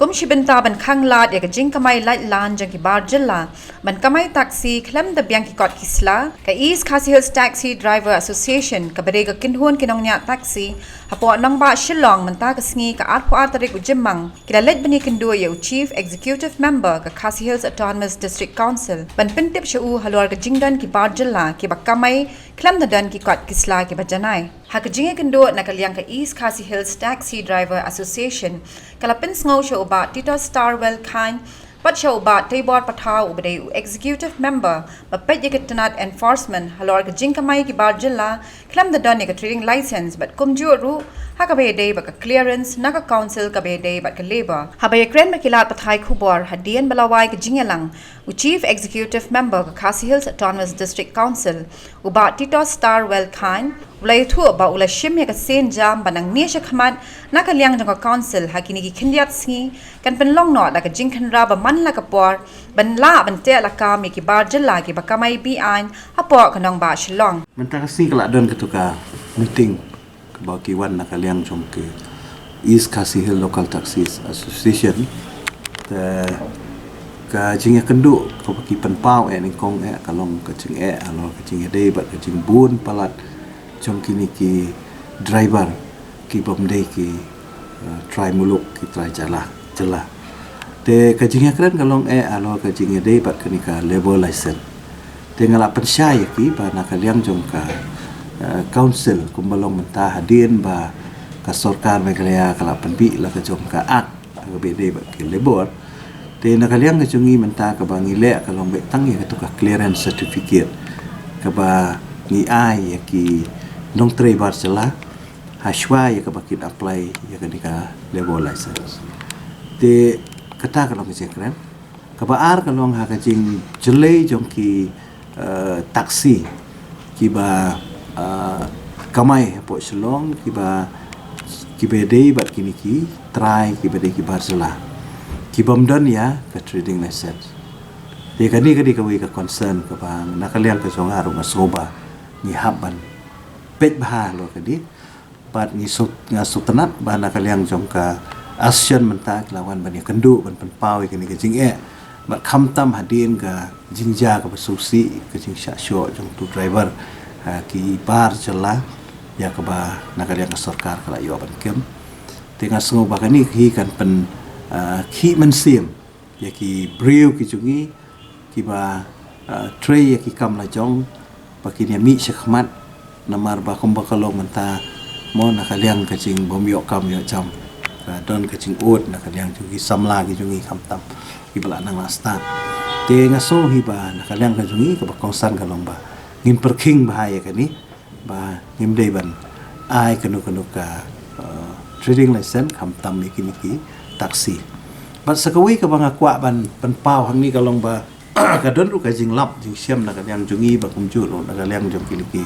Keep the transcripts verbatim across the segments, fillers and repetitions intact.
Um shibynta ban khanglad ïa ka jingkamai laitlan jong ki bar jylla ban kamai taxi khlem da biang ki kot ki sla, ka East Khasi Hills Taxi Driver Association, kaba dei ka kynhun ki nongñiah taxi hapoh nongbah Shillong, mynta ka sngi ka arphew ar tarik u Jymmang, ki la leit ban ïakynduh ïa u Chief Executive Member ka Khasi Hills Autonomous District Council ban pyntip sha u halor ka jingdon ki bar jylla kiba kamai khlem da don ki kot ki sla kiba janai. Ha ka jingïakynduh na ka liang ka East Khasi Hills Taxi Driver Association, ka la pynsngew sha u Bah Tito Starwell Chyne bad sha u Bah Teibor Pathaw, uba dei u Executive Member ba peit ïa ka tnat enforcement halor ka jingkamai ki bar jylla khlem da don ïa ka trading license, bad kumjuh ruh ha kaba ïadei bad ka clearance na ka council kaba ïadei bad ka labour. Haba ïakren bad ki lad pathai khubor hadien ba la wai ka jingïalang, u Chief Executive Member ka Khasi Hills Autonomous District Council, u Bah Tito Starwell Chyne, u la ïathuh ba u la shim ïa ka sienjam ba nangne shakhmat na ka liang jong ka council ha kine ki khyndiat sngi kan pynlong noh da ka jingkhynra ba man la ka por ban lah ban teh lakam ïa ki bar jylla kiba kamai be-aiñ hapoh ka nongbah Shillong. Mynta ka sngi ka la don katu ka meeting kaba ki wan na ka liang jong ki East Khasi Hills Local Taxis Association. Te ka jingïakynduh kaba ki pynpaw eh nyngkong eh ka long ka jingeh halor ka jingïadei bad ka jingbun palat jong kine ki driver ki bym dei ki, eh, trai muluk, ki trai jylla, jylla. Te ka jingïakren ka long eh halor ka jingïadei bad kane ka labour license. Te nga la pynshai ïa ki ba na ka liang jong ka, eh, council kumba long mynta hadien ba ka sorkar Meghalaya ka la pynbit la ka jong ka act kaba ïadei bad ki labour. Te na ka liang ka jong ngi mynta kaba ngi leh ka long beit tang ïa katu ka clearance certificate kaba ngi ai ïa ki nongtrei bar jylla ha shuwa ïa kaba kin apply ïa kane ka labour license. Te kata ka long ka jingkren. Kaba ar ka long ha ka jingjlei jong ki, eh, taxi kiba, eh, kamai hapoh Shillong, kiba, kiba dei bad kine ki trai kiba dei ki bar jylla kibym don ïa ka trading license. Te kane ka dei kawei ka concern kaba na ka liang ka jong nga ruh nga sngew ba ngi hap ban peit bha halor kane. Bad ngi shu, nga sngewtynnat ba na ka liang jong ka association mynta ki la wan ban ïakynduh ban pynpaw ïa kane ka jingeh. Bad khamtam hadien ka jingjia kaba sngewsih, ka jingshah shoh jong utu u driver, ha, ki bar jylla, ïa kaba na ka liang ka sorkar ka la ïoh ban kem. Te nga sngew ba kane hi kan pyn, ah, khih mynsiem ïa ki briew ki jong ngi kiba, ah, trei ïa ki kam la jong ba kin ïa mih shakhmat, namar ba kumba ka long mynta mo na ka liang ka jingbym ïoh kam ïoh jam, ka don ka jingud na ka liang jong ki samla ki jong ngi khamtam kiba la nang la stad. Te nga sngew hi ba na ka liang ka jong ngi kaba kongsan ka long ba ngin pyrkhing bha ïa kane, ba ngim dei ban ai kano kano ka, uh, trading license khamtam ïa kine ki taxi. Bad sa kawei kaba nga kwah ban pynpaw hangne ka long ba ka don ruh ka jinglap jingshem na ka liang jong ngi ba kumjuh ruh na ka liang jong kine ki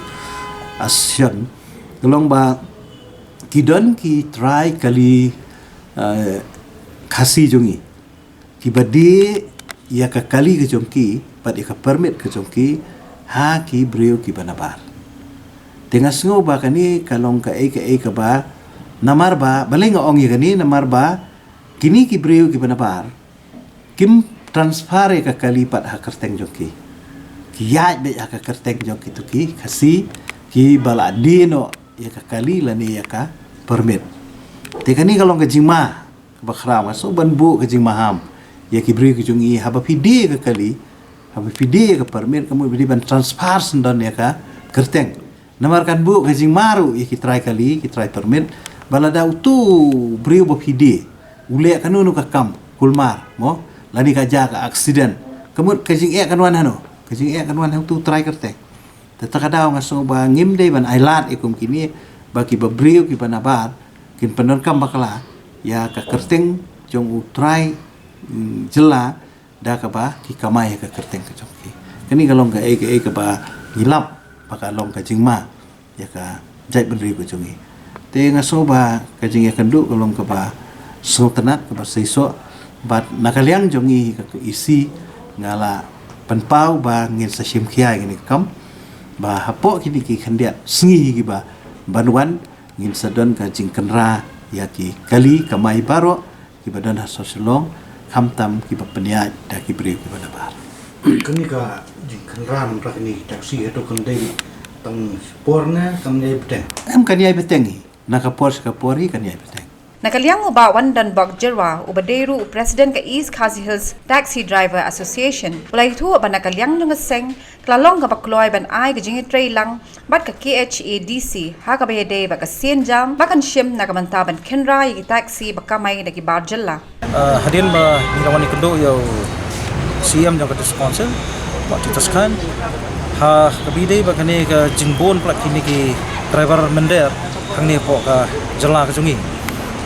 association, ka long ba ki don ki trai kali, uh, Khasi jong ngi kiba die ïa ka kali ka jong ki bad ïa ka permit ka jong ki ha ki briew kiba nabar. Te nga sngew ba kane ka long kaei kaei kaba, namar ba, balei nga ong ïa kane, namar ba kine ki briew kiba nabar kim transfer ïa ka kali pat ha kyrteng jong ki. Ki ïaid beit ha ka kyrteng jong kito ki Khasi kiba la die noh ïa ka kali lane ïa ka permit. Te kane ka long ka jingma kaba khraw. Nga sngew ban buh ka jingmaham ïa ki briew ki jong ngi, haba phi die ïa ka kali, haba phi die ïa ka permit, ka mut phi dei ban transfer syndon ïa ka kyrteng. Namar kan buh ka jingma ruh ïa ki trai kali, ki trai permit, ba lada utu u briew ba phi die u leh kano kano ka kam kulmar mo, lane ka jia ka accident, ka mut ka jingeh kan wan hano? Ka jingeh kan wan ha utu u trai kyrteng. Te ta ka daw nga sngew ba ngim dei ban ailad ïa kum kine, ba kiba briew kiba nabar kin pyndonkam bakla ïa ka kyrteng jong u trai, mm, jylla da kaba ki kamai ïa ka kyrteng ka jong ki. Kane ka long kaei kaei kaba ngi lap ba ka long ka jingma ïa ka jaitbynriew ka jong ngi. Te nga sngew ba ka jingïakynduh ka long kaba sngewtynnat, kaba seisoh, bad na ka liang jong ngi ka E C nga la pynpaw ba ngin sa shim khia ïa kane ka kam, ba hapoh kine ki khyndiat sngi kiba ban wan ngin sa don ka jingkynra ïa ki kali kamai baroh kiba don ha Shillong, khamtam kiba pynïaid da ki briew kiba nabar. Kane ka jingkhynra namar kane ki taxi hato kan dei tang por ne kan ïai bteng? Em, kan ïai bteng hi. Na ka por sha ka por hi kan ïai bteng. Na ka liang u Bah Wandon Bok Jyrwa, uba dei ruh u President ka East Khasi Hills Taxi Driver Association, u la ïathuh ba na ka liang jong ka seng ka la long kaba kloi ban ai ka jingïatreilang bad ka K H A D C ha kaba ïadei bad ka sienjam ba kan shim na ka bynta ban khynra ïa ki taxi ba kamai da ki bar jylla. Uh, hadien ba ngi la wan ïakynduh ïa u C E M jong ka District Council, Bah Titus Chyne, ha kaba ïadei bad kane ka jingbun palat kine ki driver mynder hangne hapoh ka jylla ka jong ngi.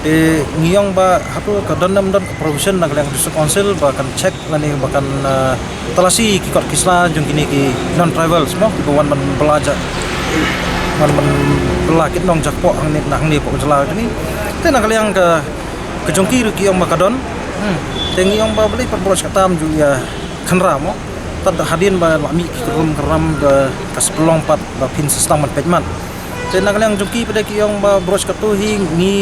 Te ngi ong ba hato ka don ne ym don ka provision na ka liang ka District Council ba kan check lane ba kan, uh, talasi ki kot ki sla jong kine ki non-tribals mo, kiba wan ban bylla ja, wan ban bylla kit nong jakpoh hangne, na hangne hapoh ka jylla ka jong ngi. Te na ka liang ka, ka jong ki ruh ki ong ba ka don. Hmm. Te ngi ong ba balei pat baroh shi katta ym ju ïa khynra mo. Tad hadien ba la mih ki rum ki ram ba ka sa pynlong pat ba phin sa sdang ban peit mat. Te na ka liang jong ki pat de ki ong ba baroh shi katta hi ngi,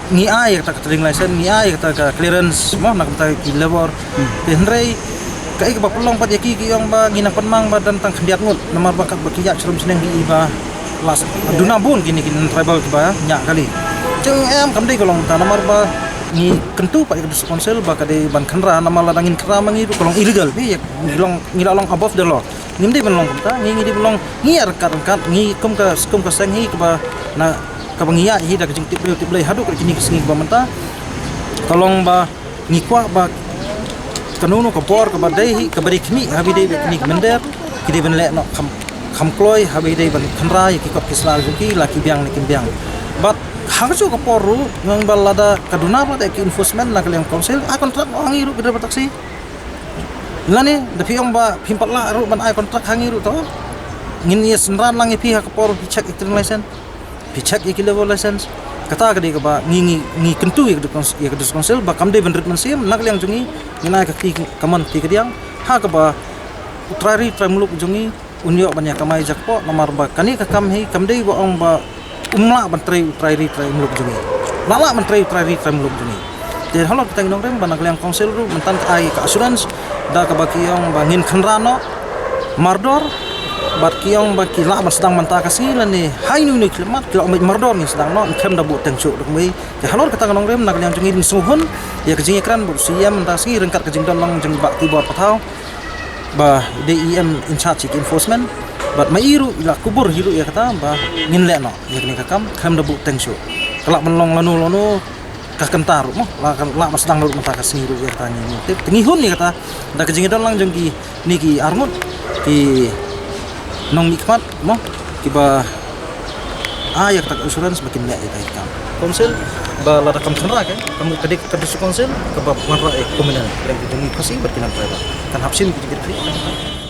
ngi ai kata ka trading license, ngi ai kata ka clearance mo, na ka bynta ki labour. Hmm. Te hynrei kaei kaba pynlong pat ïa ki, ki ong ba ngi nang pynmang ba don tang khyndiat ngut namar ba katba ki ïaid sharum shneng ki i ba la duna bun kine ki non-tribal kiba ñiah kali. Te em, kam dei ka long ta namar ba ngi kyntu pat ïa ka District Council ba ka dei ban khynra namar lada ngin khynra ma ngi ruh ka long illegal, ngi long, ngi la long above the law. Ngim dei ban long kumta, ngi, ngi dei ban long, ngi ïa ryngkat ryngkat, ngi kum ka, kum ka seng hi kaba na, kaba ngi ïaid hi da ka jingtip briew tip Blei haduh ka kine ki sngi kaba mynta. Ka long ba ngi kwah ba kano kano ka bor kaba dei hi, kaba dei khmih ha ba ïadei bad kine ki mynder, ki dei ban leh noh kham, kham kloi ha ba ïadei ban khynra ïa ki kot ki sla jong ki, la ki biang ne kim biang. Bad ha kajuh ka por ruh ngi ong ba lada ka duna pat ïa ki enforcement na ka liang council, ai contract ha ngi ruh ki driver taxi. Lane da phi ong ba phim pat lah ruh ban ai contract ha ngi ruh to, ngin ïa synran lang ïa phi ha ka por phi check ïa ka trading license, phi check ïa ki labour license. Kata ka dei kaba ngi, ngi, ngi kyntu ïa ka District Council, ïa ka District Council ba kam dei ban rit mynsiem, na ka liang jong ngi ngin ai ka kti kamon kti kadiang ha kaba u trai ri trai muluk jong ngi un ïoh ban ïa kamai jakpoh, namar ba kane ka kam hi kam dei ba ong ba um lah ban trei u trai ri trai muluk jong ngi. Lah lah ban trei u trai ri trai muluk jong ngi. Te halor kata ngi nongrim ba na ka liang council ruh mynta ka ai ka assurance da kaba ki ong ba ngin khynra noh mardor, bad ki ong ba ki lah ban sdang mynta ka sngi lane ha ine ine khyllipmat ki lah ong ba mardor ngin sdang noh, ngim khlem da buh teng shuh da kumwei. Te halor kata ngi nongrim na ka liang jong ngi ngin sngewhun ïa ka jingïakren bad u C E M mynta ka sngi ryngkat ka jingdon lang jong i Bah Tibor Pathaw ba i dei E M in charge ïa ki enforcement. Bad ma i ruh i la kubur hi ruh ïa kata ba ngin leh noh ïa kane ka kam, khlem da buh teng shuh. Ka lah ban long lano lano ka kynta ruh mo, la ka lah ban sdang ruh mynta ka sngi ruh ïa kata ngi. Te ngi hun ïa kata da ka jingdon lang jong kine ki arngut ki nongmihkhmat mo, kiba ai ïa kata ka assurance ba kin leh ïa kata ka kam. Council ba lada kam khynra ka, kam ka dik ka District Council kaba wanrah ïa ka communal, lem ki jong ngi Khasi bad ki non-tribal. Kan hap shim ki jingkitkhlieh.